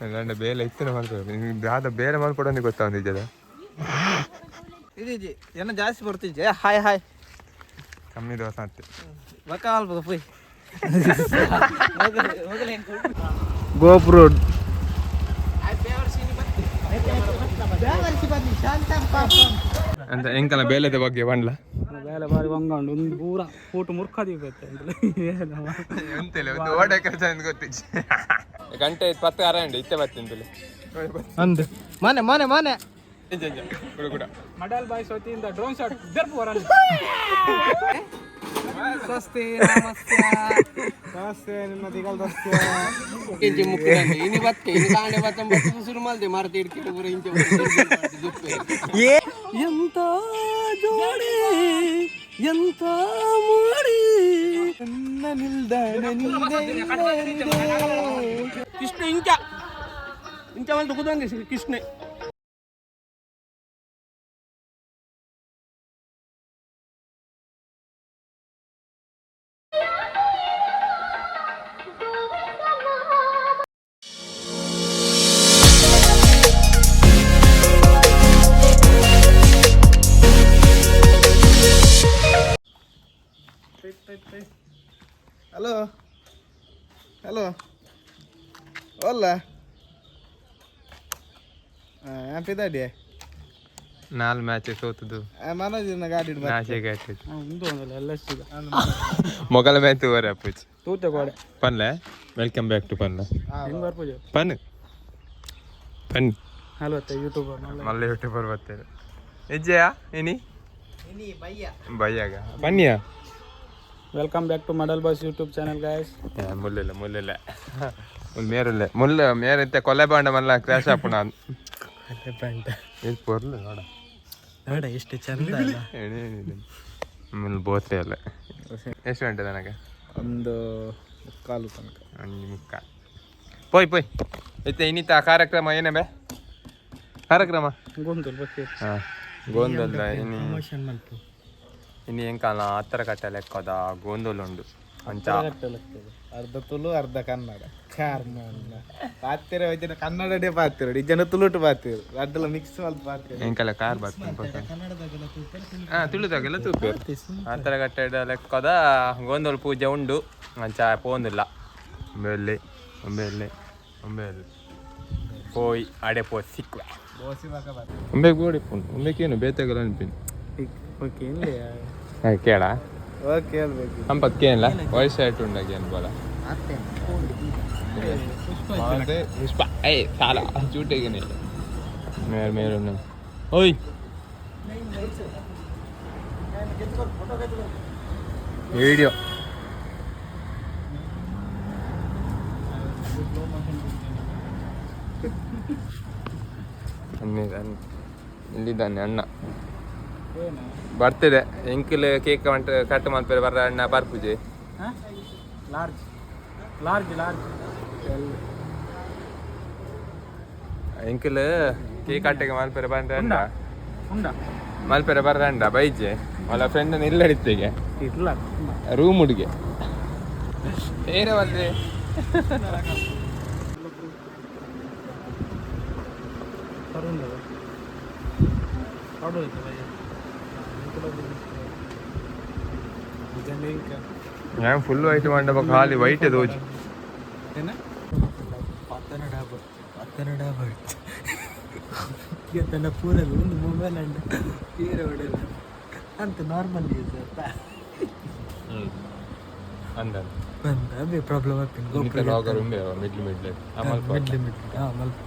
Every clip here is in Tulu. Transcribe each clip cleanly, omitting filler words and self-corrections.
ನನ್ನ ಬೇಲೆ ಇತ್ತಿನ ಮಲ್ಪಡು ದಾದ ಬೇಲೆ ಮಲ್ಪಡೋನಿ ಗೊತ್ತಾವಂದು ನಿಜದ. ಇದು ಏನೋ ಜಾಸ್ತಿ ಬರ್ತಿದ್ದೆ. Hi hi. ಕಮ್ಮಿ ದೋಸೆ ಅಂತೆ. ಬಕಾಲ್ ಪೋಯ್ ಗೋಪ್ರೋ. ಅಂತ ಎಂಕಲ ಬೇಲೆದ ಬಗ್ಗೆ ಪಂಡ್ಲ. ಬೇಲೆ ಬಾರಿ ಬಂಗಂಡು ಒಂದು ಪೂರ ಫೋಟೋ ಮುರ್ಕ ದೀಪತ್ತೆ. ಎಂತಿಲ್ಲ, ಒಂದು ಓಡೆ ಕೆಲಸ ಅಂತ ಗೊತ್ತಿಜ್ಜಿ. ಗಂಟೆ 10 ಅರ ಇತ್ತೆ ಬತ್ತಿಂತಲೇ. ಅಂದು ಮನೆ ಮನೆ ಮನೆ. ಕೂಡ ಕೂಡ. ಮಡಲ್ ಬಾಯ್ ಸೋತಿಯಿಂದ ಡ್ರೋನ್ ಶಾಟ್ ದರ್ಪು ಬರಲ್ಲ. ಸ್ವಸ್ತಿ ನಮಸ್ತೆ. ನಮಸ್ತೆ ನಿಮ್ಮ ದಿಗಲ್ ದೋಸ್ತಿ. ಇನಿ ಬತ್ತೆ ಇನಿ ಕಾಂಡೆ ಬತ್ತಂಬತ್ತು ಶುರು ಮಾಡಿದೆ ಮಾರುತಿ ಹಿಡ್ಕೊಂಡು ಪೂರ ಇಂಚೆ ಎಂತ ಜೋಡಿ ಎಂತ ಮೋಡಿ ನನ್ನ ನಿಲ್ದಾಣ. ಕೃಷ್ಣ ಇಂಚ ಇಂಚ ಒಂದು ಕುದಂಗೆ ಕೃಷ್ಣ. ಹಲೋ ಹಲೋ ಅಲ್ಲ ಹಾಂ ಪಿದಾಡಿ. ನಾಲ್ ಮ್ಯಾಚ್ ಸೋತದ್ದು. ಮನೋಜಿನ ಗಾಡಿ. ನಾಶಿಗೆ ಆಯ್ತು. ಉಂದು ಒಂದಲ್ಲ ಎಲ್ಲ ಸಿಗ. ಮೊಗಲ ಮ್ಯಾಚ್ ಓರೆ ಅಪ್ಪುಚ್. ತೂತೆ ಗೋಡೆ. ಪನ್ಲೆ, welcome back to ಪನ್ಲೆ. ಹೆಂಗ್ ಬರ್ಪುಜ? ಪನ್ ಪನ್. Hello YouTuber. ಮಲ್ಲ ಯೂಟ್ಯೂಬರ್ ಬರ್ತಾರೆ ಇಜ್ಜೆಯಾ ಇನಿ ಬಯ್ಯಾಗ ಬನ್ನಿಯಾ. Welcome back to Madal boys YouTube channel, guys. ಮುಲ್ಲಿಲ್ಲ ಮುಲ್ಲಿಲ್ಲ ಮುಲ್ ಮೇರುಲ್ಲೆ ಮುಲ್ಲ ಮೇರಂತೆ ಕೊಲೆ ಬಾಂಡ ಮಲ್ಲ ಕ್ರ್ಯಾಶ್ ಆಪು ನಾನು ಇದು ಪೊರ್ಲು ನೋಡ. ನೋಡ ಎಷ್ಟು ಚಂದ. ಮುಲ್ ಬೋತ್ರೆ ಅಲ್ಲ. ಎಷ್ಟು ಗಂಟೆ ನನಗೆ? ಒಂದು ಮುಕ್ಕಾಲು ತನಕ. ಒಂದು ಮುಕ್ಕ ಪೋಯ್ ಪೋಯ್ ಇತ್ತೆ ಇನ್ನಿತ ಕಾರ್ಯಕ್ರಮ ಏನೇ ಬೇ ಕಾರ್ಯಕ್ರಮ. ಗೊಂದಲ್ ಬಗ್ಗೆ. ಹಾಂ ಗೋಂದಲ್ದ ಇನಿ ಇನಿ ಎಂಕಾಲ ಹತ್ತರ ಕಟ್ಟೆ ಲೆಕ್ಕದ ಗೋಂದೋಲು ಉಂಡು ಅಂಚ. ಅರ್ಧ ತುಳು ಅರ್ಧ ಕನ್ನಡ ಕಾರ್ಮ ಪಾತಿರ ಜನ ಕನ್ನಡನೇ ಪಾತಿರು ಈ ಜನ ತುಳುಟು ಪಾತಿರು ಅಡ್ಡಲ ಮಿಕ್ಸ್ ಮಲ್ತ್ ಪಾತಿರು. ಎಂಕಲ ಕಾರ್ ಬರ್ತದೆ. ಹಾಂ ತುಳುದಾಗೆಲ್ಲ ತೂಪೇರು ಆತರ ಕಟ್ಟೆ ಲೆಕ್ಕದ ಗೋಂದೋಲು ಪೂಜೆ ಉಂಡು ಅಂಚ ಪೋಂದಿಲ್ಲ. ಒಂಬೆಲ್ಲಿ ಒಂಬೆಲ್ಲಿ ಒಂಬೆಲ್ಲಿ ಪೋಯ್ ಅಡೆ ಪೋ ಸಿಕ್ಕುವೆ. ಒಂಬೆ ಗೋಡಿ ಪೋನ್ ಒಂಬೆಕೇನು ಬೇತೆಗಲ ಅನ್ಪಿನಿ. ಓಕೆ ಇಲ್ಲಿ. ಹಾಂ ಕೇಳ. ಓಕೆ ಹೇಳ್ಬೇಕು. ಅಂಪಕ್ಕೆ ಏನಿಲ್ಲ ವಯಸ್ಸು ಆಯ್ತು ಉಂಡಾಗಿ ಅನ್ಬೋಲ ಪುಷ್ಪ ಏಯ್ ಸಾಲ ಚೂಟೆಗೆ ಮೇರ್ ಮೇರ್ ಓಯ್ ವಿಡಿಯೋ ಇಲ್ಲಿದ್ದಾನೆ ಅಣ್ಣ ಬರ್ತಿದೆ. ಎಂಕಿಲ್ ಕೇಕ್ ಮಂಟ ಕಟ್ ಮಲ್ಪೆರೆ ಬರ್ರ ಅಣ್ಣ ಬರ್ಪುಜೆ. Large large large. ಎಂಕಿಲ್ ಕೇಕ್ ಕಟ್ಟಿಗೆ ಮಲ್ಪೆರೆ ಬಂದ್ರೆ ಅಣ್ಣ. ಉಂಡ. ಮಲ್ಪೆರೆ ಬರ್ರ ಅಣ್ಣ ಬೈಜೆ ಅವಳ ಫ್ರೆಂಡ್ ಇಲ್ಲಡಿತ್ತಿಗೆ. ಇಲ್ಲ. ರೂಮ್ ಹುಡುಗೆ ಏನೇ ಬಂದ್ರೆ. ഞാൻ ಫುಲ್ ವೈಟ್ ಮಂಡಪ ಖಾಲಿ ವೈಟ್ ದೋಜ್. ತನ್ನ ಪೂರದು ಒಂದು ಮೊಬೈಲ್ ಅಂಡ್ ತೀರ ಹೊಡೆಲ್ಲ ಅಂತ ನಾರ್ಮಲ್ ಯೂಸ್ ಅಂತ. ಅಂದ. ಬಂದ ಅದೇ ಪ್ರಾಬ್ಲಮ್ ಆಗ್ತೀನಿ. ಲಾಗರ್ ಉಂಬೆ ಮಿಡ್ಲ್ ಮಿಡ್ಲ್ ಅಮಲ್. ಮಿಡ್ಲಿ ಮಿಡ್ಲಿ ಹಾಂ ಮಲ್ಪ.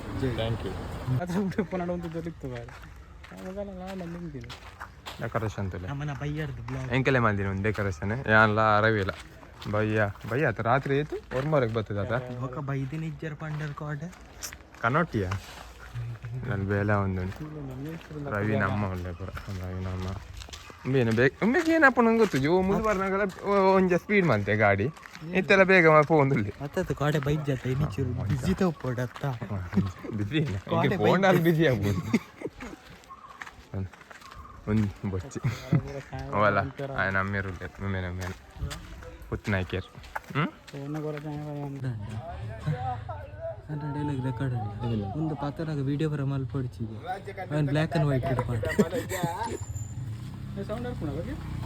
Thank you. ಅದ್ರ ಪುನಡ ಒಂದು ದೊರಿಕ್ತು ಬಾರಿ ಅವಾಗೆಲ್ಲ ನಾನು ನಿಂತೀನಿ. ಡೆಕೋರೇಷನ್ ತುಲೆ. ನಮ್ಮನ ಬೈಯರ್ದು ಬ್ಲಾಗ್. ಎಂಕೆಲೆ ಮಾಡಿದ್ದೀನಿ ಒಂದು ಡೆಕೋರೇಷನ್ ಯಾನ್ಲ ಅರವಿಲ್ಲ ಬಯ್ಯ ಬಯ್ಯ ಆತ ರಾತ್ರಿ ಆಯ್ತು ಒರ್ಮರೆಗೆ ಬರ್ತದೆ ಆತ. ఒక ಬೈದಿನ ಇಜ್ಜರ್ ಪಂಡರ್ ಕೋಡೆ. ಕನ್ನೋಟಿಯ ನನ್ನ ಬೇಲೆ ಒಂದು ರವಿ ನಮ್ಮ ಒಳ್ಳೆ ಪುರ ರವಿ ನಮ್ಮ ಉಂಬೇನು ಬೇಕು ಉಂಬೆಗೆ ಏನಪ್ಪ ನಂಗೆ ಗೊತ್ತು ಜೋ ಮುಂದೆ ಒಂಜ ಸ್ಪೀಡ್ ಮಂತೆ ಗಾಡಿ ಇತ್ತೆಲ್ಲ ಬೇಗ ಪೋಂದುಲ್ಲಿ. ಮತ್ತೆ ಕೋಡೆ ಬೈಜತ್ತ ಇನ್ನಿಚೂರು ಬಿಜಿ ತೋಪೋಡತ್ತ. ಬಿಸಿ ಫೋನ್ ಅಲ್ಲಿ ಬಿಸಿ ಆಗ್ಬೋದು ಒಂದು ಬೊಚ್ಚಿ ಅವಲ್ಲ ನಮ್ಮೇರು ನಮ್ಮೆ ನಮ್ಮೆ ಪುತ್ತನಾಯ್ಕೇರ್ ಹ್ಞೂ. ಫೋನ್ ಕೊರ. ಕನ್ನಡ ಡೈಲಾಗ್ ರೆಕಾರ್ಡ್ ಉಂಡು ಒಂದು ಪಾತ್ರನಾಗ ವಿಡಿಯೋ ಬರ ಮಲ್ಪೊಡ್ಚಿ ಅವನ್ ಬ್ಲ್ಯಾಕ್ ಅಂಡ್ ವೈಟ್ ಇಡ್ಪಾಡು.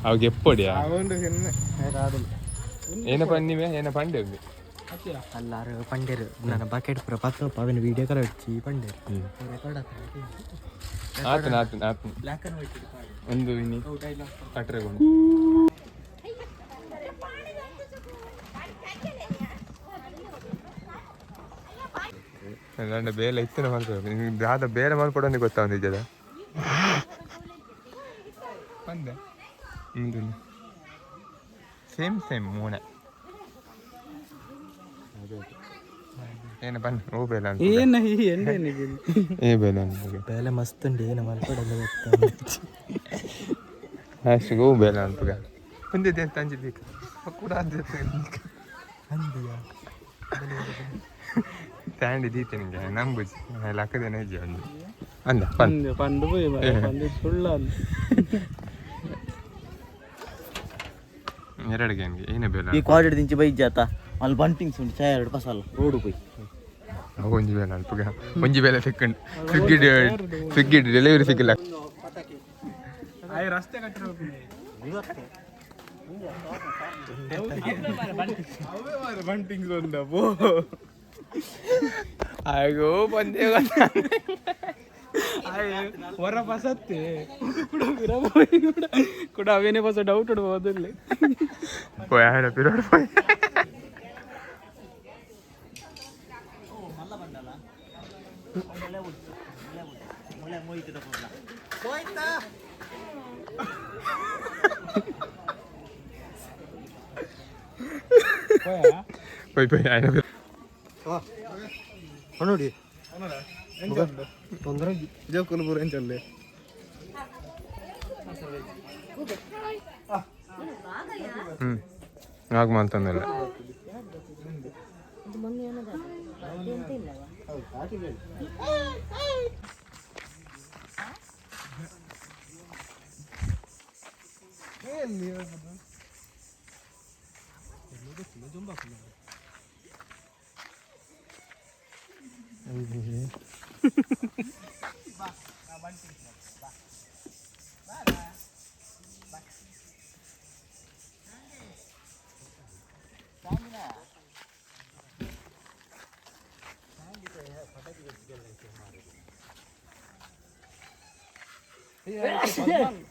ಅವಾಗ ಎಪ್ಪಡಿಯಾ? ಅವುಂಡು ಹೆಣ್ಣೆ ಆಡಲು. ಏನ ಪನ್ನಿವೆ, ಏನ ಪಂಡೆ ಉಂದು? ಅಲ್ಲಾರು ಪಂಡೇರು ನನ್ನ ಬಕೆಟ್ ಪೂರ ಪತ್ತ ಅವನ ವಿಡಿಯೋ ಕರ ಹೊಡ್ಚಿ ಪಂಡೇರು ರೆಕಾರ್ಡ್. ಆತನ ಆತನ ಆತನ. ಬ್ಲ್ಯಾಕ್ ಅಂಡ್ ವೈಟ್ ಇಡ್ಪಾಡು. ಒಂದು ಇನಿ ಕಟ್ರೆ. ನನ್ನ ಬೇಲೆ ಇತ್ತಿನ ಮಾಡ್ತಾರೆ, ದಾದ ಬೇರೆ ಮಾಡ್ಕೊಡೋದು ಗೊತ್ತಾ ಒಂದು ನಿಜದ ಬಂದೆ. ಸೇಮ್ ಸೇಮ್ ಮೂನೆ. ಏನು ಬನ್ನಿ, ಓ ಬೇಲೆ ಅಂತ. ಏನ ಈ ಎಣ್ಣೆ? ಏ ಬೇಲೆ ಅಂತ. ಬೇಲೆ ಮಸ್ತ್ ಉಂಡು, ಏನು ಮಲ್ಪಡಲ್ಲ. ಅಷ್ಟು ಗೋ ಬೇಲೆ ಅಂತ ಒಂದೇ ತಂಜಿ ಬೇಕು ಕೂಡ. ಅಂದಿಯಾ? ಸ್ಟ್ಯಾಂಡ್ ದೀತೆ ನಿಂಗೆ ನಂಬುಜಿ ಲಕ್ಕದೇನೆ ಇಜ್ಜಿ ಒಂದು ಅಂದ ಪನ್. ಪಂದು ಪಂದು ಪೋಯಿ ಪಂದು ಸುಳ್ಳ. ಎರಡು ಗೇಮ್ಗೆ ಏನೇ ಬೇಲೆ. ಈ ಕ್ವಾಲಿಟಿ ದಿಂಚಿ ಬೈಜಾತ ಅಲ್ಲಿ ಬಂಟಿಂಗ್ಸ್ ಉಂಟು, ಚಾಯ್ ಎರಡು ಪಸಲ್ಲ ರೋಡ್ ಪೋಯಿ. ಅವು ಒಂಜಿ ಬೇಲೆ ಅಲ್ಪಗ ಒಂಜಿ ಬೇಲೆ ಸಿಕ್ಕಂಡು ಸ್ವಿಗ್ಗಿ ಸ್ವಿಗ್ಗಿ ಡೆಲಿವರಿ ಸಿಕ್ಕಿಲ್ಲ. ಆಯ್ ರಸ್ತೆ ಕಟ್ಟಿರೋ. ಬಂಟಿಂಗ್ಸ್ ಉಂಡ ಬೋ. ಅಯ್ಯೋ ಬಂದೇ. ಹೊರ ಪಸತ್ತೆ ಕೂಡ ಪಿರ ಪೋಯಿ ಕೂಡ ಕೂಡ ಅವೇನೇ ಪಸ ಡೌಟ್ ಉಡ್ಬೋದಿಲ್ಲ. ಪೋಯ್ ಆಡ ಪಿರೋಡ್ ಪೋಯ್. ಪೋಯ್ ಪೋಯ್ ಆಯ್ನ. ನೋಡಿ. ಎಂಚ ಉಂಡು? ತೊಂದರೆ. ಜೋಕುಲು ಪೂರ ಎಂಚಲ್ಲೆ? ಹ್ಞೂ ಆಗ ಮಂತಂದಲ್ಲ.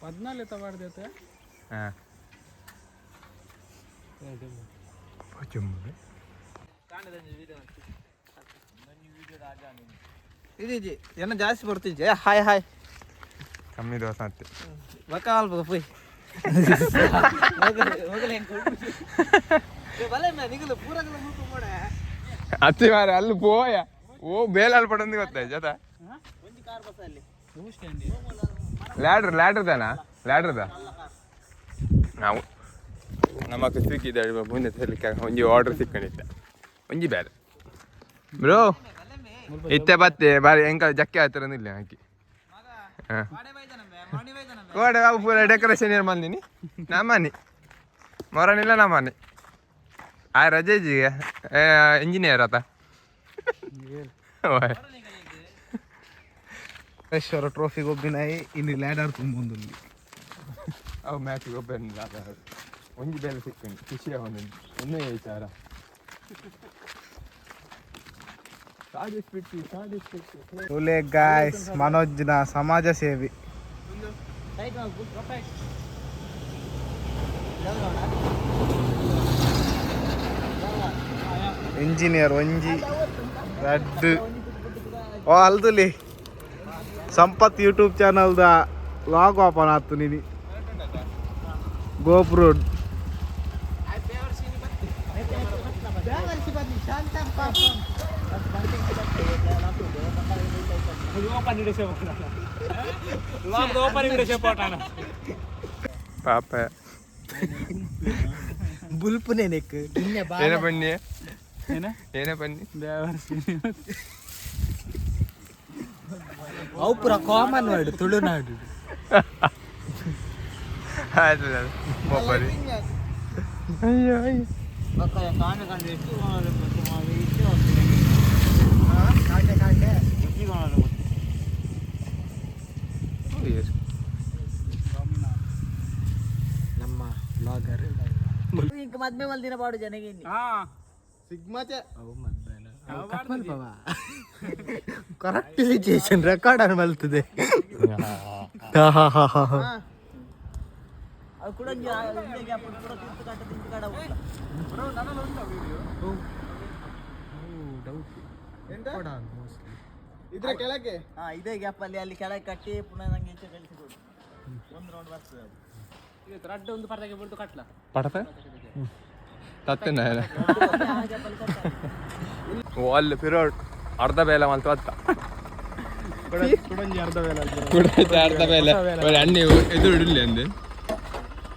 14 ತವಾಡ್ದೈತೆ. ಹಾಂ ಚುಮ್ಮೆ. ಇದು ಜನ ಜಾಸ್ತಿ ಬರ್ತಿದ್ದೆ, ಹಾಯ್ ಹಾಯ್. ಕಮ್ಮಿ ದೋಸೆ ಅಂತೆ. ಬಕಾಲ್ ಪೋಯ್ ಅತ್ತಿ ಮಾರೆ ಅಲ್ಲಿ ಪೋಯ ಓ ಬೇಲಾಲ್ ಪಡಂದು ಗೊತ್ತಾಯ್ತು ಜೊತೆ. ಲ್ಯಾಡ್ರ್ ಲ್ಯಾಡ್ರ್ ದಾನ ಲ್ಯಾಡ್ರ್ದ ನಾವು ನಮ್ಮಕ್ಕ ಸ್ವಿಗ್ಗಿ ಮುಂದೆ ತರಲಿಕ್ಕೆ ಒಂಜಿ ಆರ್ಡರ್ ಸಿಕ್ಕಣಿತ್ತ ಒಂಜಿ ಬೇರೆ ಬ್ರೋ ಇತ್ತೆ ಬತ್ತೆ ಬಾರಿ ಎಂಕ ಜಕ್ಕೆ ಆಯ್ತಾರ ಇಲ್ಲ ಹಾಕಿ. ಹಾಂ ಕೋಡೆ ಬಾಬು ಪೂರ ಡೆಕೋರೇಷನ್ ಏನು ಬಂದಿನಿ ನಮ್ಮನಿ ಮೊರನಿಲ್ಲ ನಮ್ಮನಿ ಆ ರಜೆಜಿಗೆ ಇಂಜಿನಿಯರ್ ಆತ ಓಯ್. ಈಶ್ವರ ಟ್ರೋಫಿ ಗೊಬ್ಬಿನಾಯಿ ಇನ್ನು ಲ್ಯಾಡರ್ ತುಂಬೊಂದುಂಡು. ಅವು ಮ್ಯಾಚ್ ಗೊಬ್ಬರ ಒಂಜಿ ಬೇಲೆ ಸಿಕ್ಕಂಡು ಖುಷಿ ಒಂದು ಒಂದೇ ವಿಚಾರ ಸಾಧಿಸ್ಬಿಟ್ಟು ಸಾಧಿಸ್ಬಿಟ್ಟು. ಒಲೆ ಗಾಯ್ಸ್, ಮನೋಜ್ನ ಸಮಾಜ ಸೇವೆ. ಇಂಜಿನಿಯರ್ ಒಂಜಿ ರಡ್ಡು ಓ ಅಲ್ದುಲಿ ಸಂಪತ್ ಯೂಟ್ಯೂಬ್ ಚಾನಲ್ದ ಲಾಗ್ ಓಪನ್ ಆತು ನೀನಿ ಗೋಪ್ರೋಡ್. ಪಾಪ. ಬುಲ್ಪುನೆ ನೆಕ್. ಏನ ಬನ್ನಿ? ಏನ? ಏನ ಬನ್ನಿ? ಅವು ಪೂರ ಕಾಮನ್ ವರ್ಡ್ ತುಳುನಾಡು. ಆಯ್ತು ಬೊಬ್ಬರಿ ಅಯ್ಯೋ ಅಯ್ಯೋ. ಮದ್ಮೆ ಮಲ್ದಿನ ಪಾಡು ಜನಗೆ ಇನ್ನು. ಸಿಗ್ಮಾಚೆ correct situation record ಅನ್ ಮಲ್ತದೆ. ಅದು ಕೂಡ ಒಂಜಿ ಇಂದೇ ಗ್ಯಾಪ್ ಉಂಟು, ಕೂಡ ತಿಂತು ಕಟ್ಟ ತಿಂತು ಕಡ ಉಂಟು. ಇದ್ರ ಕೆಳಗೆ. ಹಾ, ಇದೇ ಗ್ಯಾಪ್ ಅಲ್ಲಿ ಅಲ್ಲಿ ಕೆಳಗೆ ಕಟ್ಟಿ ಪುನಃ ನಂಗೆ ಈಚೆ ಕಳಿಸಿಕೊಡು. ಒಂದು ರೌಂಡ್ ಬರ್ತದೆ ಅದು. ಪಡತೆ ತತ್ತೇನ ಅಲ್ಲಿ ಪಿರೋಡ್ ಅರ್ಧ ಬೇಲೆ ಮಲ್ತು ಅತ್ತ. ಕುಡೊಂಜಿ ಅರ್ಧ ಬೇಲೆ. ಕುಡೊಂಜಿ ಅರ್ಧ ಬೇಲೆ ಒಳ್ಳೆ ಅಣ್ಣಿ ಎದುರು ಇಡಲಿ ಅಂದೆ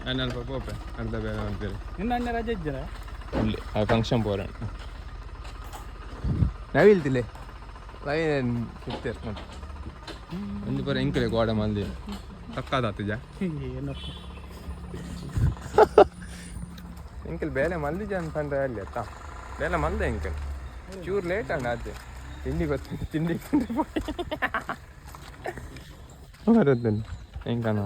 ಅಣ್ಣ ಅಲ್ಪ ಪೋಪೆ ಅರ್ಧ ಬೇಲೆ ಅಂತೀರಿ. ನಿನ್ನ ಅಣ್ಣ ರಜೆ ಇದ್ದೀರ? ಇಲ್ಲಿ ಆ ಫಂಕ್ಷನ್ ಪೋರ ನವಿಲ್ತಿಲೆ ಲೈನ್ ಸಿಗ್ತೇವೆ ಮತ್ತೆ ಒಂದು ಪರ ಎಂಕಲೆ ಗೋಡ ಮಂದಿ ತಕ್ಕಾದಾತುಜ. ಏನಪ್ಪ? ಎಂಕಲ್ ಬೇಲೆ ಮಲ್ದಿಜ ಅಂತಂದ್ರೆ ಅಲ್ಲಿ ಅತ್ತ ಬೇಲೆ ಮಲ್ದೆ ಎಂಕಲ್ ಚೂರು ಲೇಟ್ ಅಣ್ಣ ಅದೇ ತಿಂಡಿ ಗೊತ್ತ ತಿಂಡಿ ಬರುತ್ತೇನೆ ಎಂಕನ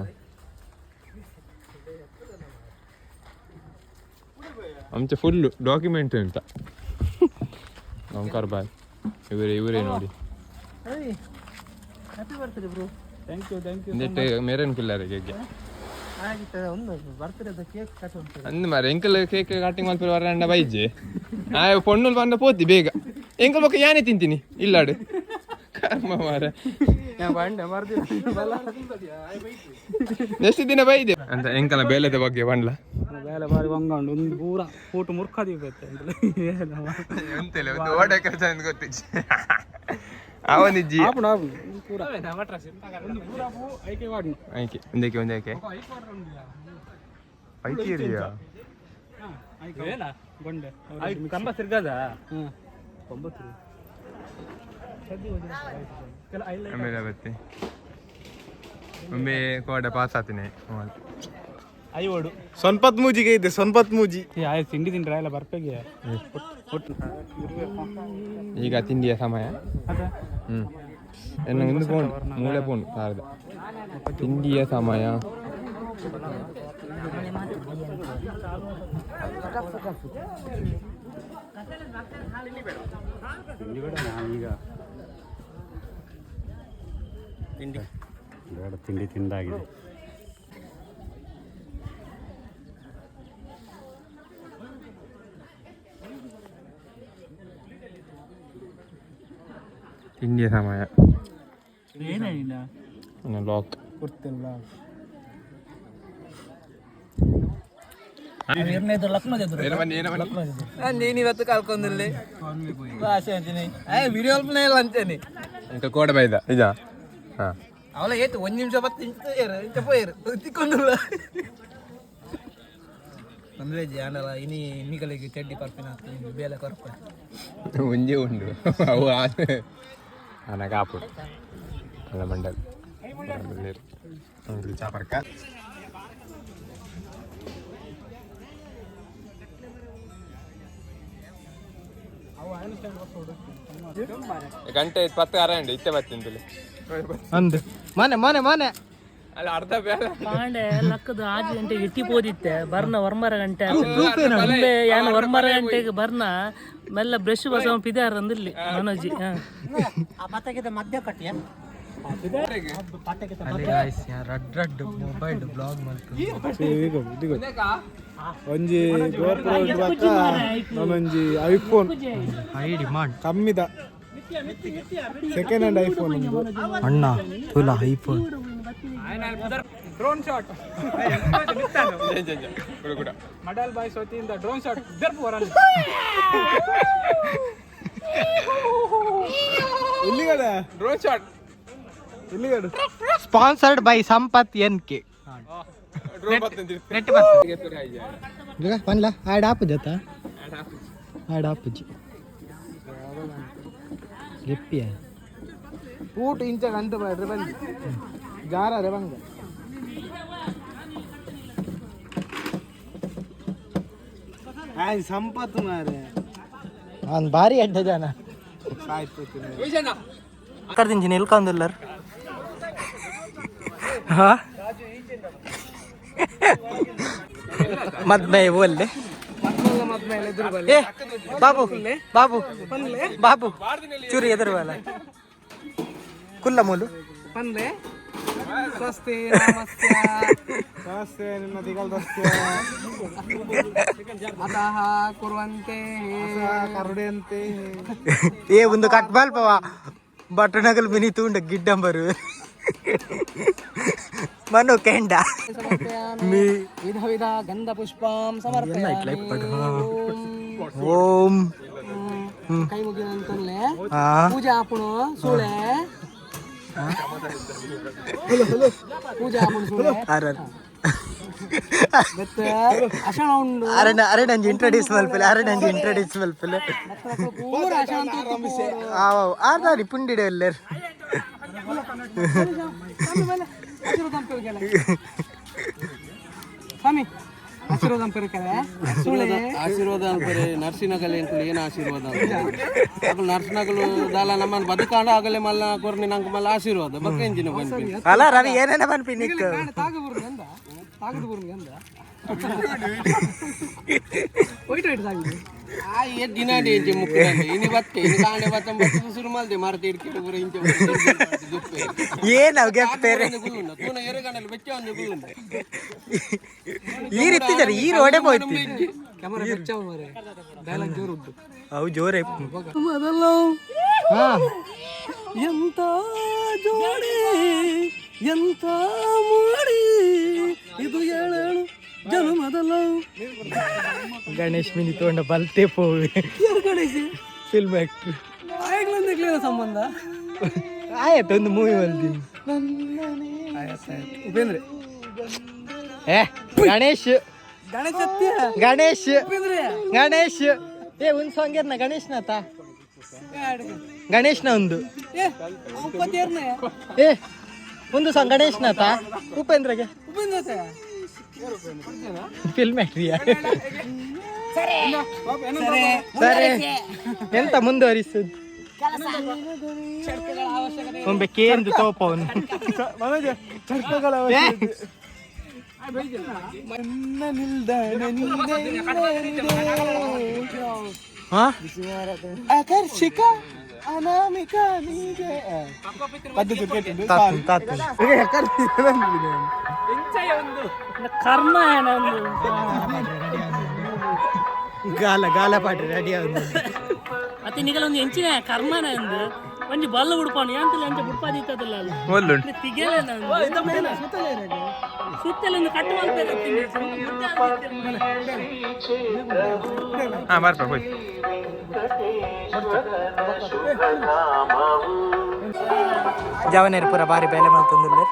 ಅಂಚೆ ಫುಲ್ಲು ಡಾಕ್ಯುಮೆಂಟ್ ಅಂತ ಓಂಕಾರ ಬಾಯ್ ಇವರೇ ಇವರೇ ನೋಡಿ. Happy birthday bro. Thank you, thank you. ನೆಟ್ ಮೇರೇನ್ ಕುಲ್ಲಾರಿಗೆ ಆಗಿತ್ತು ಒಂದು birthday cake cut ಉಂಟು. ಅಂದ್ ಮಾರೆ ಎಂಕಲ್ ಕೇಕ್ ಕಟಿಂಗ್ ಮಲ್ಪೆರ ವರಂಡ ಬೈಜೆ ಆ ಪೊಣ್ಣುಲ್ ಬಂದ ಪೋತಿ ಬೇಗ ಎಂಕಲ್ ಬೊಕ್ಕ ಯಾನೆ ತಿಂತೀನಿ ಇಲ್ಲಾಡು ಕರ್ಮ ಮಾರೆ. ನೆಕ್ಸ್ಟ್ ದಿನ ಬೈದೆ ಅಂತ ಎಂಕಲ ಬೇಲೆದ ಬಗ್ಗೆ ಬಂಡ್ಲ. ಬೇಲೆ ಬಾರಿ ಬಂಗ ಉಂಡು, ಒಂದು ಪೂರ ಫೋಟೋ ಮುರ್ಖ ದೀಪತ್ತೆ. ಎಂತೆಲ್ಲ ಒಂದು ಓಡೆ ಕೆಲಸ ಅಂತ ಗೊತ್ತಿಜ್ಜಿ ಅವನಿಜ್ಜಿ. ಆಪುಂಡು ಆಪುಂಡು, ಒಂದು ಪೂರ ಒಂದು ಪೂರ ಪೂ ಐಕೆ ವಾಡ್ನು. ಐಕೆ ಒಂದೇಕೆ ಒಂದೇಕೆ ಐಕೆ. ಗೊಂಡೆ ಕಂಬ ತಿರ್ಗದ ಕಂಬ ಆಮೇಲೆ ಬತ್ತಿ ಒಮ್ಮೆ ಕೋಡೆ ಪಾಸ್ ಆತಿನಿ. ಐವಡು. ಸೊನ್ಪತ್ ಮೂಜಿಗೆ ಇದೆ ಸೊನ್ಪತ್ ಮೂಜಿ. ಆಯ್ತು, ತಿಂಡಿ ತಿಂಡ್ರ ಎಲ್ಲ ಬರ್ಪೆಗೆ. ಈಗ ತಿಂಡಿಯ ಸಮಯ. ಅದೇ. ಹ್ಮ್ ಎನ್ನ ಒಂದು ಫೋನ್ ಮೂಳೆ ಫೋನ್ ಸಾರದ ತಿಂಡಿಯ ಸಮಯ. ತಿಂಡಿ ಬೇಡ ನಾನೀಗ. ತಿಂಡಿ ಬೇಡ, ತಿಂಡಿ ತಿಂದಾಗಿದೆ. ತಿಂಡಿಯ ಸಮಯ. ಏನೇನಿಲ್ಲ. ಲಾಕ್. ಕೊಡ್ತೇನೆ. ನೀನು ಇವತ್ತು ಕಲ್ಕೊಂಡಿಲ್ಲ ಆಸೆ ಅಂತೀನಿ ವಿಡಿಯೋ ಅಲ್ಪನೇ ಇಲ್ಲ ಅಂತೇನೆ. ఇంకా ಕೋಡೆ ಬೈದ ನಿಜ ಹಾ. ಅವಳ ಏತು ಒಂದು ನಿಮಿಷ ಬತ್ತು ಇಂಚ ಏರು ಇಂಚ ಪೋಯರು ತಿಕ್ಕೊಂಡಿಲ್ಲ ಅಂದ್ರೆ ಜಾನಲ್ಲ ಇನಿ ಮೀಕಲಿಗೆ ಚಡ್ಡಿ ಪರ್ಪಿನ ಬೇಲೆ ಕೊರಪ. ಒಂಜೇ ಉಂಡು ಅವು ಆನ ಕಾಪು ಅಲ್ಲ ಮಂಡಲ್ ಚಾಪರ್ಕ. ಗಂಟೆ 10 ಅರಂడి ಇತ್ತೆ ಬತ್ತಿಂತಲೇ. ಅಂದು ಮನೆ ಮನೆ ಮನೆ. ಅಲ್ಲ ಅರ್ಧ ಬೇಲೆ. ಪಾಂಡೆ ಲಕ್ಕದ 6 ಗಂಟೆಗೆ ಎತ್ತಿ ಪೋದಿತ್ತೆ ಬರ್ನ ಒರ್ಮರ ಗಂಟೆ ಮುಂದೆ ಯಾನ್ ಒರ್ಮರ ಗಂಟೆಗೆ ಬರ್ನ ಮೆಲ್ಲ ಬ್ರಷ್ ಬಸವ ಪಿದಾರ ಅಂದಿರ್ಲಿ ಮನೋಜಿ ಹಾ. ಆ ಪತಕದ ಮಧ್ಯ ಕಟ್ಟಿಯ. ರಡ್ ರಡ್ ಮೊಬೈಲ್ ಬ್ಲಾಗ್ ಮಲ್ತು. ಒಂಜಿ ಗೋಪುರ ಬೊಕ್ಕ ಒಂಜಿ iPhone. High demand. ಕಮ್ಮಿದ second hand iPhone ಒಂದು. ಅಣ್ಣ ತುಲಾ iPhone. Drone shot. ಕೂಡ ಕೂಡ. ಮಡಲ್ ಬಾಯ್ ಸೋತಿಯಿಂದ ಡ್ರೋನ್ ಶಾಟ್ ದರ್ಪು ಬರಲ್ಲ. ಇಲ್ಲಿಗಡೆ. Drone shot. ಇಲ್ಲಿಗಡೆ. Sponsored by Sampath N K. Drone ಬತ್ತಂತಿ. Net ಪನ್ಲ add ಆಪುಜತ್ತ add ಆಪುಜಿ ಲಿಪ್ಪಿಯ. ಊಟ ಇಂಚ ಗಂಟೆ ಬೇಡ್ರಿ ಬನ್ನಿ ಜಾರರೆ ಬಂಗ ಆಯ್ ಸಂಪತ್ತು ಮಾರೆ. ಅವ್ನು ಭಾರಿ ಅಡ್ಡ ಜನ. ಆಯ್ತು. ಕರ್ದಿಂಚಿ ನಿಲ್ಕೊಂದಿಲ್ಲರ್ ಹಾ ಮದ್ಮೆ ಒಲ್ಲೆ. ಏ ಬಾಬು ಬಾಬು ಬಾಬು ಚೂರಿ ಎದುರು ಬಲ ಕುಲ್ಲ ಮೂಲು. ಪನ್ಲೆ ಸ್ವಸ್ತಿ ನಮಸ್ತೆ. ನಮಸ್ತೆ ನಿನ್ನ ದಿಗಲ್ದಸ್ಯ. ಅತಃ ಕುರ್ವಂತೆ. ಕರುಡೆಂತೆ. ಏ ಒಂದು ಕಟ್ ಬಾಲ್ಪವ ಬಟನಗಲ್ ಮಿನಿ ತೂಂಡ ಗಿಡ್ಡಂಬರು ಮನು ಕೆಂಡ ಮೀ. ವಿಧ ವಿಧ ಗಂಧ ಪುಷ್ಪಾಂ ಸಮರ್ಪಯಾಮಿ. ಓಂ. ಕೈ ಮುಗಿದಂತನ್ಲೆ. ಹಾ. ಪೂಜೆ ಆಪುಣು ಸೂಳೆ, ಪೂಜೆ ಆಪುಣು ಸೂಳೆ. ಅರ. ಬೆತ್ತ ಅಶಣ ಉಂಡು. ಅರೆ ಅರೆ, ನಂಜಿ ಇಂಟ್ರೊಡ್ಯೂಸ್ ಮಲ್ಪಲೆ, ಅರೆ ನಂಜಿ ಇಂಟ್ರೊಡ್ಯೂಸ್ ಮಲ್ಪಲೆ. ಪೂರ ಅಶಣ ತೂತು. ಆರ್ದಾರಿ ಪುಂಡಿಡೆ ಎಲ್ಲರು. ಆಶೀರ್ವಾದ ಪೆರ್ಕೆಲೆ ಸ್ವಾಮಿ, ಆಶೀರ್ವಾದ ಪೆರ್ಕೆಲೆ ಸೂಳೆ. ಆಶೀರ್ವಾದ ಅನ್ಪರೆ ನರ್ಸಿನಗಲೆ ಅಂತ ಏನು ಆಶೀರ್ವಾದ ಅಗಲು ನರ್ಸಿನಗಲು ದಾಲ ನಮ್ಮನ್ನು ಬದುಕಾಂಡ ಆಗಲೇ ಮಲ್ಲ ಕೊರ್ನಿ ನಂಗೆ ಮಲ್ಲ ಆಶೀರ್ವಾದ ಬಕ್ಕ ಇಂಜಿನ ಬಂದ್ವಿ. ಅಲ್ಲ ರವಿ, ಏನೇನ ಪನ್ಪಿ ನಿಕ್? ತಾಗು ಬುರ್ಗೆ ಅಂದ, ತಾಗದು ಬುರ್ಗೆ ಅಂದ, ಒಯ್ಟ್ ಒಯ್ಟ್ ತಾಗಿದೆ. ಆ ಏ ದಿನಾಡಿ ಇಂಚೆ ಮುಕ್ಕುದಂಡೆ ಇನಿ ಬತ್ತೆ ಇನಿ ಕಾಂಡೆ ಬತ್ತ ಬತ್ತು ಶುರು ಮಲ್ದೆ ಮಾರತಿ ಇಡ್ಕೆ ಪೂರ ಇಂಚೆ. ಏನ್ ಅವ್ ಗೆಪ್ಪೇರೆ? ತೂನ ಎರೆಗಂಡಲ್ಲಿ ಬೆಚ್ಚ ಒಂದು ಗುಳ್ಳುಂಡ. ಈ ರೀತಿ ಈ ರೋಡೆ ಹೋಯ್ತಿ. ಕ್ಯಾಮರಾ ಬೆಚ್ಚಾವ ಮಾರೆ, ಡೈಲಾಗ್ ಜೋರು ಉಂಟು. ಅವು ಜೋರೇ. ಮೊದಲು ಹಾ. ಎಂತ ಜೋಡಿ, ಎಂತ ಮೋಡಿ ಇದು, ಏಳೇಳು ಜನುಮದಲ್ಲ. ಗಣೇಶ್ ಮಿನಿ ತಗೊಂಡ ಬಲ್ತೆ ಪೋವೆ. ಯಾರು ಗಣೇಶ್? Film actor. ಆಯ್ಗ್ಲಂದಿಗ್ಲೇನ ಸಂಬಂಧ? ಆಯ್ತು, ಒಂದು ಮೂವಿ ಬಂದಿನಿ. ಉಪೇಂದ್ರ. ಏ ಗಣೇಶ್. ಗಣೇಶ್ ಸತ್ಯ. ಗಣೇಶ್. ಉಪೇಂದ್ರ. ಗಣೇಶ್. ಏ ಒಂದು ಸಾಂಗ್ ಏರ್ನ ಗಣೇಶ್ನಾತ, ಗಣೇಶ್ನ ಒಂದು. ಏ ಉಪ್ಪತ್ತೇರ್ನೆ. ಏ ಒಂದು ಸಾಂಗ್ ಗಣೇಶ್ನಾತ ಉಪೇಂದ್ರಗೆ. ಉಪೇಂದ್ರ. ಫಿಲ್ಮ್ ಆಕ್ಟ್ರಿಯಾ? ಸರಿ, ಎಂತ ಮುಂದುವರಿಸುದು? ಒಮ್ಮೆ ಕೇಂದ್ರ ತೋಪ ಅವನು. ನನ್ನ ನಿಲ್ದಾಣ ನೀನೇ. ಹಾ. ಆಕರ್ಷಿಕ ಅನಾಮಿಕ ನೀಗೆ ಪದ್ಧತಿ. ತಾತು ತಾತು. ಕರ್ಮ ಏನೊಂದು. ಗಾಲ ಗಾಲ ಪಾಟ ರೆಡಿ ಆಗುದು. ಅತಿ ನಿಗಲ ಒಂದು ಎಂಚಿನ ಕರ್ಮನ ಒಂದು ಒಂಜಿ ಬಲ್ಲ ಉಡ್ಪಾನು ಯಾಂತಲ ಅಂಚ ಬುಡ್ಪಾದಿತ್ತದಲ್ಲ ಅಲ್ಲಿ. ಒಲ್ಲುಂಟು. ತಿಗೆಲ ಸುತ್ತಲ ಒಂದು ಕಟ್ಟು ಮಲ್ಪೆರೆ. ಹಾ ಬರ್ಪ ಹೋಯ್. ಜವನೇರು ಪೂರ ಬಾರಿ ಬೇಲೆ ಮಲ್ತೊಂದುಲ್ಲೆ.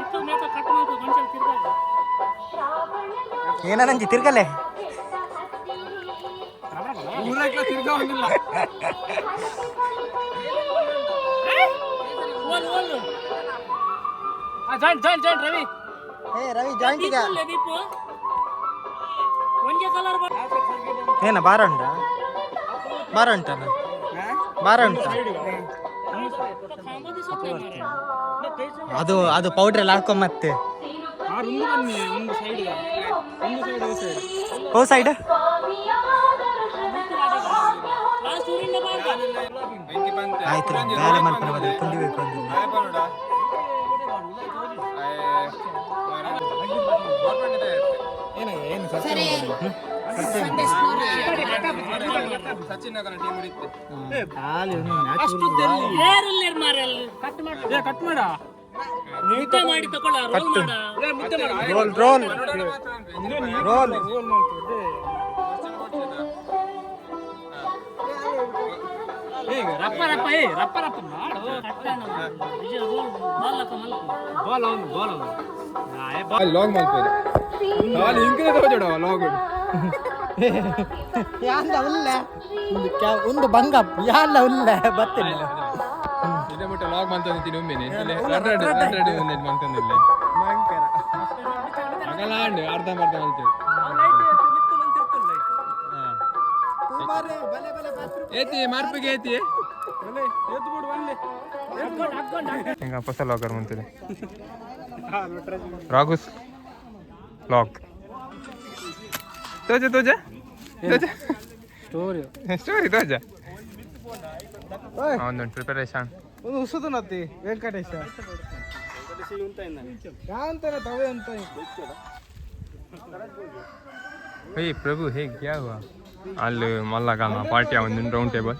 ಇತ್ತು ಮೇಕ ಕಟ್ಟು ಮಲ್ಪ ಕೊಂಚ ತಿರ್ಗಾಗ. ಏನ ನಂಜಿ ತಿರ್ಗಲೆ. ಓಲ್ ಓಲ್ ಜಾಯಿಂಟ್ ಜಾಯಿಂಟ್ ಜಾಯಿಂಟ್ ರವಿ. ಏ ರವಿ ಜಾಯಿಂಟ್. ದೀಪು ಉಲ್ಲೆ, ದೀಪು ಒಂಜೆ ಕಲರ್. ಏನ ಬಾರ ಉಂಟಾ? ಬಾರ ಉಂಟನ? ಬಾರ ಉಂಟಾ? ಅದು ಅದು ಪೌಡ್ರ್ ಎಲ್ಲ ಹಾಕೊ ಮತ್ತೆ. ಓ ಸೈಡ್. ಲಾಸ್ಟ್ ಊರಿಂದ ಬಾರ್ದ. ಆಯ್ತು, ಬೇಲೆ ಮಲ್ಪನ ಬದಲು ಪುಂಡಿ ಬೇಕು ಅಂದಿಲ್ಲ. ಏರುಲ್ಲೇರ್ ಮಾರ್ರೆ ಅಲ್ಲಿ. ಕಟ್ ಮಾಡು. ಮುದ್ದೆ ಮಾಡಿ ತಗೊಳ್ಳ, ರೋಲ್ ಮಾಡ. Roll roll roll. ರಪ್ಪ ರಪ್ಪ, ಏ ರಪ್ಪ ರಪ್ಪ ಮಾಡು. ವಿಜಯ ರೋಲ್ ಬಾಲ್ ಹಾಕ ಮಲ್ಪ. Log ಮಲ್ಪೇರು log. ಯಾಲ್ಲ ಉಲ್ಲ ಒಂದು ಒಂದು ಬಂಗ ಯಾಲ್ಲ ಉಲ್ಲ ಬತ್ತಿಲ್ಲ. ಇದೇ ಮುಟ್ಟ ಲಾಗ್ ಮಂತೊಂದಿದ್ದೀನಿ ಒಮ್ಮೆನೆ ರಡ್ ರಡ್ ರಡ್ ರಡ್ ಒಂದೇನು ಮಂತೊಂದಿಲ್ಲ ಮಗಲಾಂಡ್ ಅರ್ಧಂಬರ್ಧ ಮಲ್ತೇವೆ. ಏತಿ ಮಾರ್ಪಿಗೆ ಏತಿ ಈಗ ಹೊಸ ಲಾಗರ್ ಮುಂತಿದೆ ರಾಗುಸ್ ಲಾಕ್ ತೋಜ ತೋಜ. ಸ್ಟೋರಿ ಸ್ಟೋರಿ ತೋಜ ಒಂದು ಪ್ರಿಪರೇಷನ್. ಒಂದು ಉಸುದು ನತ್ತಿ ವೆಂಕಟೇಶ ಯಾಂತನ ತವೆ ಅಂತ. ಹೇ ಪ್ರಭು, ಹೇ ಕ್ಯಾ ಹುವಾ? ಅಲ್ಲಿ ಮಲ್ಲಗಾಲ್ನ ಪಾರ್ಟಿ ಒಂದು ರೌಂಡ್ ಟೇಬಲ್,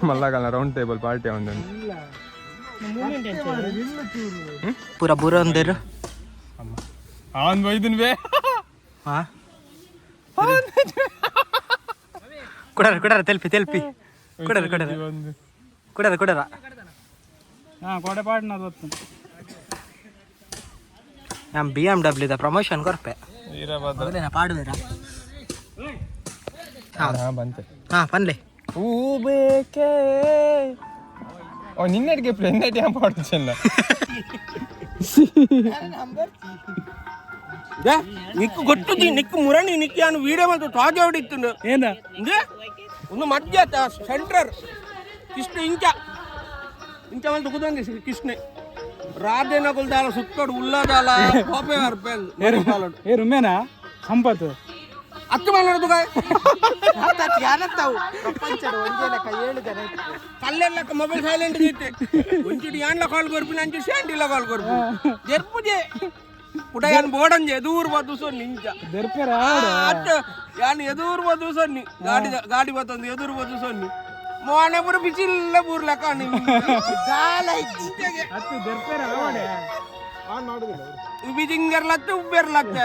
ಮಲ್ಲಗಾಲ್ನ ರೌಂಡ್ ಟೇಬಲ್ ಪಾರ್ಟಿ ಒಂದು. ಪೂರ ಬೂರ ಒಂದೇರು. ಅವನ್ ಬೈದನ್ ಬೇ. ಹಾ, ಕೊಡರ ಕೊಡರ, ತೆಲ್ಪಿ ತೆಲ್ಪಿ, ಕೊಡರ ಕೊಡರ ಕೊಡರ ಕೊಡರ. ಹಾ, ಕೊಡೆ ಪಾಡ್ನ ಗೊತ್ತು. ನಮ್ಮ ಬಿ ಎಮ್ ಡಬ್ಲ್ಯೂದ ಪ್ರಮೋಷನ್ ಕೊರ್ಪೆ ಮೊದಲೇನ ಪಾಡುವಿರಾ? ಹಾ, ಬಂತೆ. ಹಾ, ಪನ್ಲೆ. ಹೂ ಬೇಕೇ? ಓ, ನಿನ್ನೆಡ್ಗೆ ನಿನ್ನೆಡೆ ಪಾಡು ಚೆನ್ನ. ನಿಕ್ಕು ಗೊತ್ತುಜಿ, ನಿಕ್ಕು ಮುರಣಿ ನಿಕ್ಕಿ ಅನು ವೀಡಿಯೋ ಮತ್ತು ತಾಜಾ ಹೊಡಿತ್ತು. ಏನ? ಒಂದು ಮಧ್ಯ ಸೆಂಟ್ರರ್ ಕೃಷ್ಣ ಇಂಚ ಇಂಚ ಒಂದು ಕುದಂದಿ ಕೃಷ್ಣೆ ರಾಧೆನ ಕುಲ್ದಾಲ ಸುತ್ತೋಡು ಉಳ್ಳದಾಲ ಕೋಪೆ ಬರ್ಪೆಲ್. ಏ ರುಮೇನಾ ಸಂಪತ್. ಅತ್ತು ಮಾತಾಡೋದು. ಯಾನತ್ತಾವು ಪ್ರಪಂಚದ ಒಂದೇ ಲೆಕ್ಕ ಏಳು ಜನ ಇತ್ತು. ಕಲ್ಲೆಲ್ಲ ಮೊಬೈಲ್ ಸೈಲೆಂಟ್ ಇತ್ತೆ. ಒಂಚೂರು ಯಾನ್ಲ ಕಾಲ್ ಕೊರ್ಪಿನ, ಅಂಚು ಶಾಂಟಿಲ ಕಾಲ್ ಕೊರ್ಪು ಜರ್ಪುಜೆ ಪುಟ ಯಾನ್ ಬೋಡಂಜೆ ಎದೂರು ಬದ್ದು ಸೊನ್ನಿ ಇಂಚ. ದರ್ಪೆರ. ಅತ್ತ ಯಾನ್ ಎದೂರು ಬದ್ದು ಸೊನ್ನಿ, ಗಾಡಿ ಗಾಡಿ ಬತ್ತೊಂದು ಎದುರು ಬದ್ದು ಸೊನ್ನಿ ಮೋನೆ ಪೂರ ಬಿಸಿಲ್ಲ ಬೂರ್ಲಕ್ಕ. ಅತ್ತು ದರ್ಪೆರ ಆವಡೆ. ಆನ್ ಮಾಡುದಿಲ್ಲ. ಬಿಜಿಂಗರ್ಲತ್ತೆ ಉಬ್ಬೇರ್ಲತ್ತೆ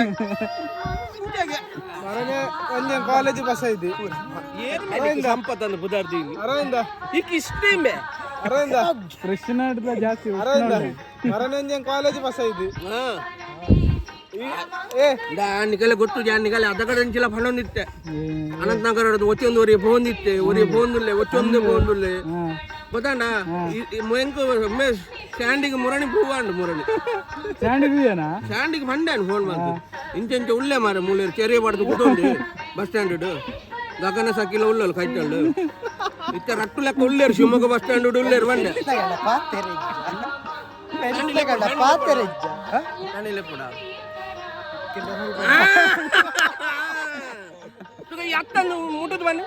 ಇಂಚಗೆ. ಮರನೆ ಒಂದೇ ಕಾಲೇಜ್ ಬಸ್ ಐತಿ. ಏನು ಸಂಪತ್ತನ್ನು ಬುದಾರ್ದೀನಿ. ಅರವಿಂದ. ಈಗ ಇಷ್ಟೇ. ಅರವಿಂದ. ಕೃಷ್ಣ ಜಾಸ್ತಿ. ಅರವಿಂದ, ಮರನೆ ಒಂದೇ ಕಾಲೇಜ್ ಬಸ್ ಐತಿ. ಏ. ನಿಗಲೆ ಗೊತ್ತು ಜಾನ್ ನಿಗಲೆ ಅದಕಡೆ ಅಂಚಿಲ ಫಣೊಂದಿತ್ತೆ ಅನಂತನಗರ ಒತ್ತೊಂದು ಒರಿಯ ಫೋನ್ ಇತ್ತೆ, ಒರಿಯ ಫೋನ್ ಉಲ್ಲೆ, ಒತ್ತೊಂದು ಫೋನ್ ಉಲ್ಲೆ ಗೊತ್ತಾಂಡ. ಎಂಕು ಸ್ಟ್ಯಾಂಡಿಗೆ ಮುರಣಿ ಪೂವಾಂಡು ಮುರಣಿ. ಸ್ಟ್ಯಾಂಡ್ ಇದೆಯಾ? ಸ್ಟ್ಯಾಂಡಿಗೆ ಬಂಡಾನು ಫೋನ್ ಮಾಡ್ತು ಇಂಚ ಇಂಚ ಉಲ್ಲೆ ಮಾರ ಮೂಲೆ ಚೆರಿಯ ಪಡೆದು ಕೂತೊಂದು ಬಸ್ ಸ್ಟ್ಯಾಂಡ್ ಗಗನ ಸಕಿಲ ಉಳ್ಳಲು ಕೈತಳ್ಳು ಇತ್ತ ರಟ್ಟು ಲೆಕ್ಕ ಉಲ್ಲೇರು ಶಿವಮೊಗ್ಗ ಬಸ್ ಸ್ಟ್ಯಾಂಡ್ ಉಲ್ಲೇರು ಬಂಡೆ. ಪಾತೆರೆ. ಕೂಡ ಈ ಅತ್ತನ್ನು ಮುಟ್ಟುದು ಬನ್ನಿ,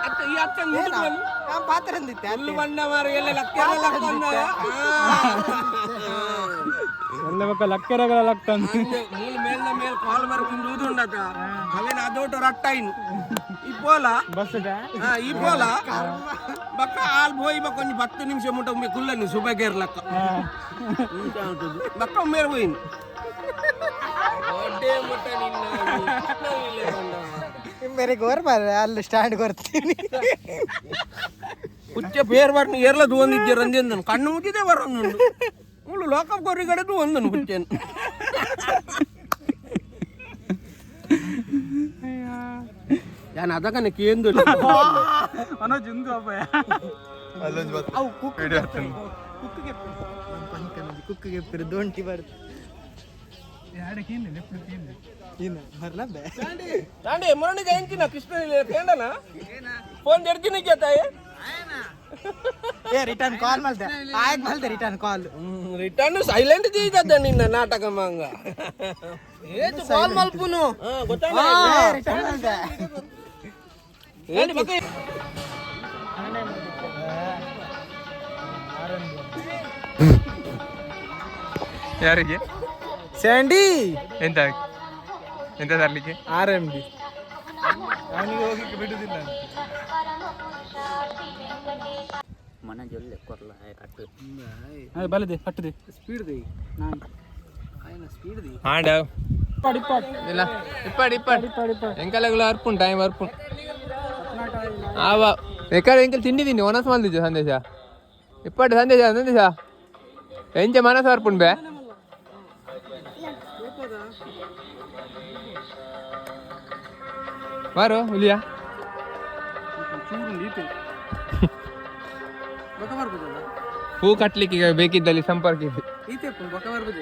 ಅತ್ತ ಈ ಅತ್ತನ್ನು ಮುಟ್ಟುದು ಬನ್ನಿ. ಪಾತ್ರೆ. ಹುಲ್ಲು ಬಂಡ ಮಾರ ಎಲ್ಲ ಲಕ್ಕ ಎಲ್ಲ ಲಕ್ಕ. ಎಲ್ಲ ಬಕ್ಕ ಲಕ್ಕೆರಗಳ ಲಕ್ತಂದು. ಮೂಲು ಮೇಲ್ದ ಮೇಲ್ ಕಾಲ್ ಬರ್ಕೊಂಡು ಊದುಂಡತ ಅವೇನ ಅದೋಟು ರಟ್ಟಾಯಿನು ಇಪ್ಪೋಲ. ಬಸ್. ಹಾ, ಇಪ್ಪೋಲ ಬಕ್ಕ ಆಲ್ ಪೋಯಿ ಬಕ್ಕ ಒಂಜಿ 10 ನಿಮಿಷ ಮುಟ್ಟ ಒಮ್ಮೆ ಕುಲ್ಲನಿ ಸುಬಗೇರ್ ಲಕ್ಕ ಬಕ್ಕ ಒಮ್ಮೆ ಹೋಯಿನು ದೊಡ್ಡೇ ಮುಟ್ಟ ನಿನ್ನ. ಮೇರೆ ಗೋರ್ ಮಾರ್ರೆ ಅಲ್ಲಿ ಸ್ಟ್ಯಾಂಡ್ ಕೊರ್ತೀನಿ. ಹುಚ್ಚ ಪೇರ್ ಬಾರ್ನ ಏರ್ಲ ದೂವಂದಿಜ್ಜೆ ರಂಜಂದನು ಕಣ್ಣು ಮುಚ್ಚಿದೆ ಬರೋನುಂಡು ಮುಳ್ಳು ಲೋಕ ಕೊರಿಗಡೆ ದೂವಂದನು ಹುಚ್ಚೇನು. ನಾನು ಅದಕ್ಕನೆ ಕೇಂದ್ರ. ಮನೋಜ್ ಉಂದು ಅಪ್ಪಯ್ಯ. ಅವು ಕುಕ್ ಕುಕ್ಕಿಗೆ ಕುಕ್ಕಿಗೆ ದೊಂಟಿ ಬರ್ತದೆ. ಇನ್ನು ಬರ್ಲ ಬೇ. ತಾಂಡೆ ಮುರಣಿ ಜಯಂತಿನ ಕೃಷ್ಣ ಕೇಂಡನ ಫೋನ್ ಜಡ್ಜಿನ ತಾಯಿ. ಏ, ರಿಟರ್ನ್ ಕಾಲ್ ಮಲ್ತೆ ಆಯ್ತು, ಮಲ್ತೆ ರಿಟರ್ನ್ ಕಾಲ್. ರಿಟರ್ನ್ ಸೈಲೆಂಟ್ ಜೀತದ ನಿನ್ನ ನಾಟಕ ಮಂಗ. ಏತು ಕಾಲ್ ಮಲ್ಪುನು? ಗೊತ್ತಾ? ರಿಟರ್ನ್ ಮಲ್ತೆ. ಏನು ಬಕ್ಕ? ಯಾರಿಗೆ? ಸ್ಯಾಂಡಿ. ಎಂತ ಎಂತ ತರ್ಲಿಕ್ಕೆ? ಆರ್ ಎಂ ಡಿ ಅವನಿಗೆ ಹೋಗ್ಲಿಕ್ಕೆ ಬಿಡುದಿಲ್ಲ. ಅದೇ ಬಲದೆ ಪಟ್ಟದೆ. Speed they. ನಾನು ಆಂಡ ಇಪ್ಪಾಡು ಇಪ್ಪಾಡು. ಇಲ್ಲ, ಇಪ್ಪಾಡು ಇಪ್ಪಾಡು. ಇಪ್ಪಾಡು ಇಪ್ಪಾಡು. ಎಂಕಲಗುಲ ಅರ್ಪುಂಡು ಟೈಮ್ ಅರ್ಪುಂಡು ಆವ ಎಕ್ಕಡೆ ಎಂಕಲ್ ತಿಂಡಿ ತಿಂಡಿ ಒನಸ್ ಮಲ್ದಿಜ್ಜ ಸಂದೇಶ ಇಪ್ಪಾಡು ಸಂದೇಶ ಸಂದೇಶ ಎಂಚ ಮನಸ್ಸು ಅರ್ಪುಂಡು ಬೇ. ಬಾರೋ ಹುಲಿಯ. ಚೂರು ನೀತೆ. ಬಕ್ಕ ಬರ್ಬೋದಲ್ಲ. ಹೂ ಕಟ್ಲಿಕ್ಕೆ ಈಗ ಬೇಕಿದ್ದಲ್ಲಿ ಸಂಪರ್ಕಿಸಿ. ಈತೆ ಬಕ್ಕ ಬರ್ಬೋದು.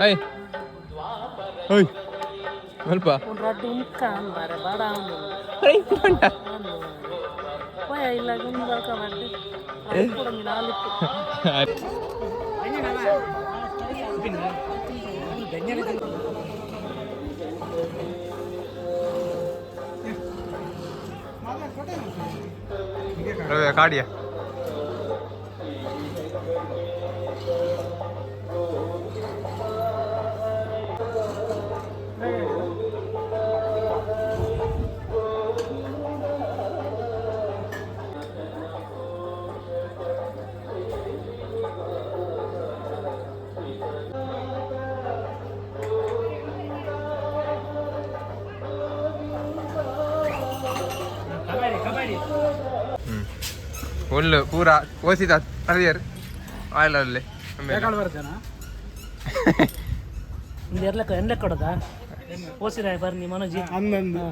ಅಯ್ ಓಯ್ ಸ್ವಲ್ಪ. ಒಂದು ರಡ್ಡು ಉಂಕ ಮಾರೆ ಬಾಡ. ಉಂಟ. ಪೋಯ ಇಲ್ಲ ಒಂದು ಬರ್ಕ ಮಾಡಿ ಒಂಜಿ ನಾಲಿತ್ತು. ಕಾಡಿಯ. ಒಳ್ಳು ಪೂರ ಓಸಿದ ಅರಿಯರ್ ಆಯ್ಲ ಅಲ್ಲಿ. ಬರ್ತಾನ. ಒಂದು ಎರ್ಲಕ್ಕ ಎನ್ಲೆ ಕೊಡೋದಾ ಓಸಿರಾಯ ಬರ್ನಿ ಮನೋಜಿ. 11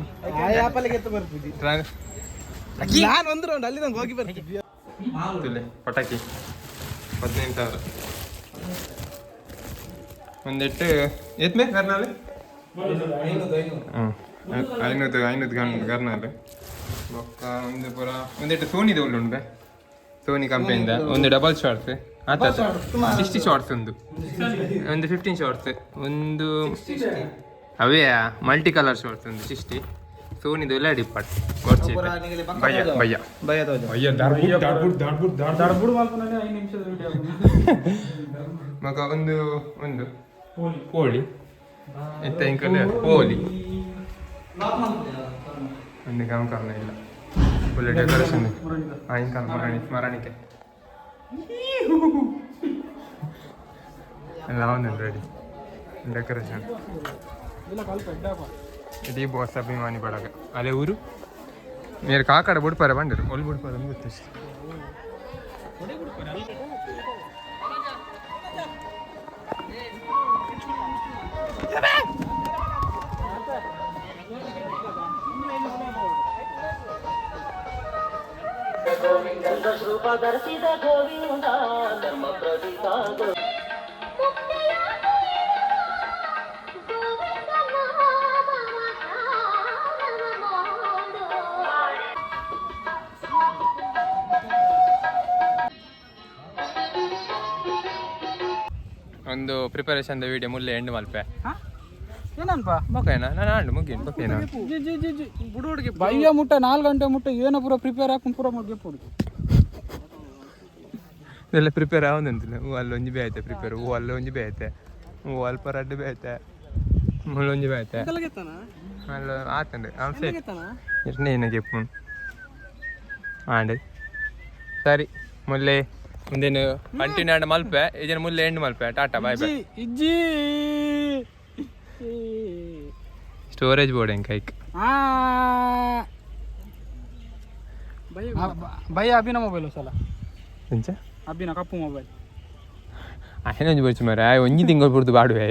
ಆ ಆಪಲ್ಗೆ ಎತ್ತು ಬರ್ತಿದ್ದಿ ನಾನು ಒಂದು ರೌಂಡ್ ಅಲ್ಲಿ ನಂಗೆ ಹೋಗಿ ಬರ್ತಿದ್ವಿ. ತುಲೆ ಪಟಾಕಿ 15,000 ಒಂದೆಟ್ಟು ಎತ್ಮೆ ಗರ್ನಾಲೆ. ಹ್ಞೂ, 500 500 ಗನ್ ಗರ್ನಾಲೆ. ಬೊಕ್ಕ ಒಂದು ಪೂರ ಒಂದೆಟ್ಟು ಸೋನಿದ ಉಳ್ಳು ಉಂಡೆ, ಸೋನಿ ಕಂಪನಿಯಿಂದ ಒಂದು ಡಬಲ್ ಶಾರ್ಟ್ಸ್ ಆತ 60 ಶಾರ್ಟ್ಸ್, ಒಂದು ಒಂದು 15 ಶಾರ್ಟ್ಸ್, ಒಂದು ಅವೇ ಮಲ್ಟಿ ಕಲರ್ ಶಾರ್ಟ್ಸ್ ಒಂದು 60. ಸೋನಿದು ಎಲ್ಲ ಡಿಪಾರ್ಟ್ ಕೊಡ್ಚಿ. ಭಯ್ಯ ಭಯ್ಯ ಭಯ್ಯ ದರ್ಬುಡ್ ದರ್ಬುಡ್ ದರ್ಬುಡ್ ದರ್ಬುಡ್. ದರ್ಬುಡ್ ಮಲ್ಪುನನೆ 5 ನಿಮಿಷದ ವಿಡಿಯೋ. ಮಗ ಒಂದು ಒಂದು ಕೋಳಿ ಎತ್ತ ಇಂಕಲೆ ಕೋಳಿ ಒಂದು ಕಾಮ ಕಾರಣ ಇಲ್ಲ. ಒಳ್ಳೆ ಡೆಕೋರೇಷನ್ ಆಯಿಂಕಾಲ ಮರಣಿ ಸ್ಮರಣಿಕೆ ಎಲ್ಲ ಒಂದು ರೆಡಿ ಡೆಕೋರೇಷನ್. ಇಡೀ ಬಾಸ್ ಅಭಿಮಾನಿ ಬಳಗ ಅಲ್ಲೇ ಊರು ನೀರು ಕಾಕಡ ಬುಡ್ಪಾರೆ ಬಂಡಿರು ಒಲ್ ಬುಡ್ಪಾರೆ ಅಂತ ಗೊತ್ತು. ಒಂದು ಪ್ರಿಪರೇಷನ್ ವಿಡಿಯೋ ಮುಲ್ಲೆ ಎಂಡ್ ಮಲ್ಪೆ. ಏನನ್ಪ? ಬೊಕೇನಾ ನಾನು ಆಂಡು ಮುಗಿನ್ ಬೊಕೇನಾ. ಜಿ ಜಿ ಜಿ ಜಿ ಬುಡುಡುಗೆ ಬಯ್ಯ ಮುಟ್ಟ 4 ಗಂಟೆ ಮುಟ್ಟ ಏನೋ ಪೂರ ಪ್ರಿಪೇರ್ ಹಾಕೊಂಡು ಪೂರ ಮುಗ್ಗೆ ಪುಡು. ಇದೆಲ್ಲ ಪ್ರಿಪೇರ್ ಆವಂದಂತಿಲ್ಲ. ಹೂ ಅಲ್ಲೊಂಜಿ ಬೇಯ್ತೆ ಪ್ರಿಪೇರ್, ಹೂ ಅಲ್ಲೊಂಜಿ ಬೇಯ್ತೆ, ಹೂ ಅಲ್ಪ ರಡ್ಡು ಬೇಯ್ತೆ, ಮುಳ್ಳೊಂಜಿ ಬೇಯ್ತೆ ಅಲ್ಲ ಆತಂಡೆ ಅವ್ನು ಎಷ್ಟನೇ ಏನಕ್ಕೆ ಆಂಡೆ. ಸರಿ ಮುಲ್ಲೆ ಮುಂದೇನು ಕಂಟಿನ್ಯೂ ಆಂಡ ಮಲ್ಪೆ ಇದನ್ನ ಮುಲ್ಲೆ ಎಂಡ್ ಮಲ್ಪೆ. ಟಾಟಾ ಬಾಯ್ ಬಾಯ್. ಇಜ್ಜಿ. ಸ್ಟೋರೇಜ್ ಬೋರ್ಡ್ ಹೆಂಗೆ ಕೈಕ್. ಭಯ ಅಭಿನ ಮೊಬೈಲ್ ಸಲ. ಎಂಚ? ಅಭಿನ ಕಪ್ಪು ಮೊಬೈಲ್. ಅಹೇನೊಂಜಿ ಬೊರ್ಚಿ ಮಾರ್ರೆ, ಆಯ್ ಒಂಜಿ ತಿಂಗಳು ಪುರ್ದು ಬಾಡುವೆ.